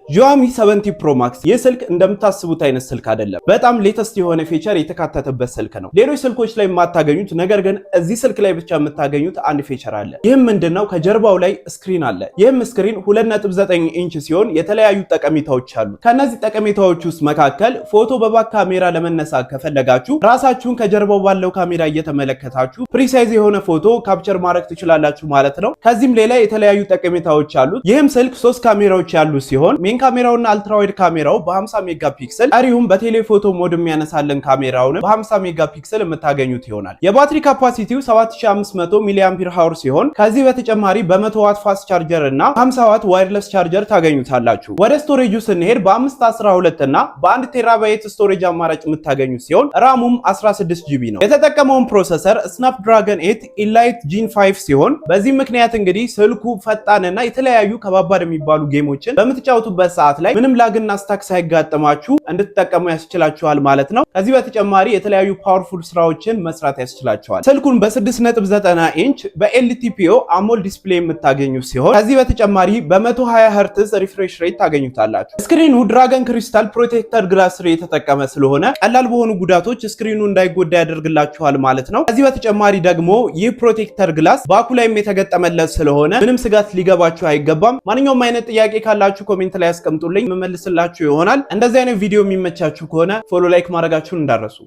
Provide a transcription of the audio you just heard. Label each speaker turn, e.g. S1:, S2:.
S1: Xiaomi 17 Pro Max። ይህ ስልክ እንደምታስቡት አይነት ስልክ አይደለም። በጣም latest የሆነ feature የተካተተበት ስልክ ነው። ሌሎች ስልኮች ላይ የማታገኙት ነገር ግን እዚህ ስልክ ላይ ብቻ የምታገኙት አንድ feature አለ። ይህም ምንድነው? ከጀርባው ላይ screen አለ። ይህም screen 2.9 ኢንች ሲሆን የተለያዩ ጠቀሜታዎች አሉ። ከነዚህ ጠቀሜታዎች ውስጥ መካከል ፎቶ በ back ካሜራ ለመነሳት ከፈለጋችሁ ራሳችሁን ከጀርባው ባለው ካሜራ እየተመለከታችሁ precise የሆነ ፎቶ capture ማድረግ ትችላላችሁ ማለት ነው። ከዚህም ሌላ የተለያዩ ጠቀሜታዎች አሉት። ይህም ስልክ ሶስት ካሜራዎች ያሉት ሲሆን main ካሜራውና ultrawide ካሜራው በ50 megapixel፣ ቀሪውም በ telephoto mode የሚያነሳልን ካሜራውን በ50 megapixel የምታገኙት ይሆናል። የባትሪ capacity ው 7500 milliampere hour ሲሆን ከዚህ በተጨማሪ በ100 watt fast charger እና 50 watt wireless charger ታገኙታላችሁ። ወደ storage ኡ ስንሄድ በ512 እና በ1 terabyte storage አማራጭ የምታገኙት ሲሆን RAM ኡም 16 GB ነው። የተጠቀመውን processor Snapdragon 8 Elite Gen 5 ሲሆን በዚህ ምክንያት እንግዲህ ስልኩ ፈጣንና የተለያዩ ከባባድ የሚባሉ game ኦችን በምትጫወቱበት ሰዓት ላይ ምንም lag ና stuck ሳይጋጥማችሁ እንድትጠቀሙ ያስችላችኋል ማለት ነው። ከዚህ በተጨማሪ የተለያዩ powerful ስራዎችን መስራት ያስችላችኋል። ስልኩን በ6.90 ኢንች በ LTPO AMOLED display የምታገኙ ሲሆን ከዚህ በተጨማሪ በ120 hertz refresh rate ታገኙታላችሁ። Screen ኑ Dragon Crystal Protector Glass የተጠቀመ ስለሆነ ቀላል በሆኑ ጉዳቶች screen ኑ እንዳይጎዳ ያደርግላችኋል ማለት ነው። ከዚህ በተጨማሪ ደግሞ ይህ protector glass back ኡ ላይም የተገጠመለት ስለሆነ ምንም ስጋት ሊገባችሁ አይገባም። ማንኛውም አይነት ጥያቄ ካላችሁ comment ላይ አስቀምጡልኝ፣ የምመልስላችሁ ይሆናል። እንደዚህ አይነት ቪዲዮ የሚመቻችሁ ከሆነ follow፣ like ማድረጋችሁን እንዳትረሱ።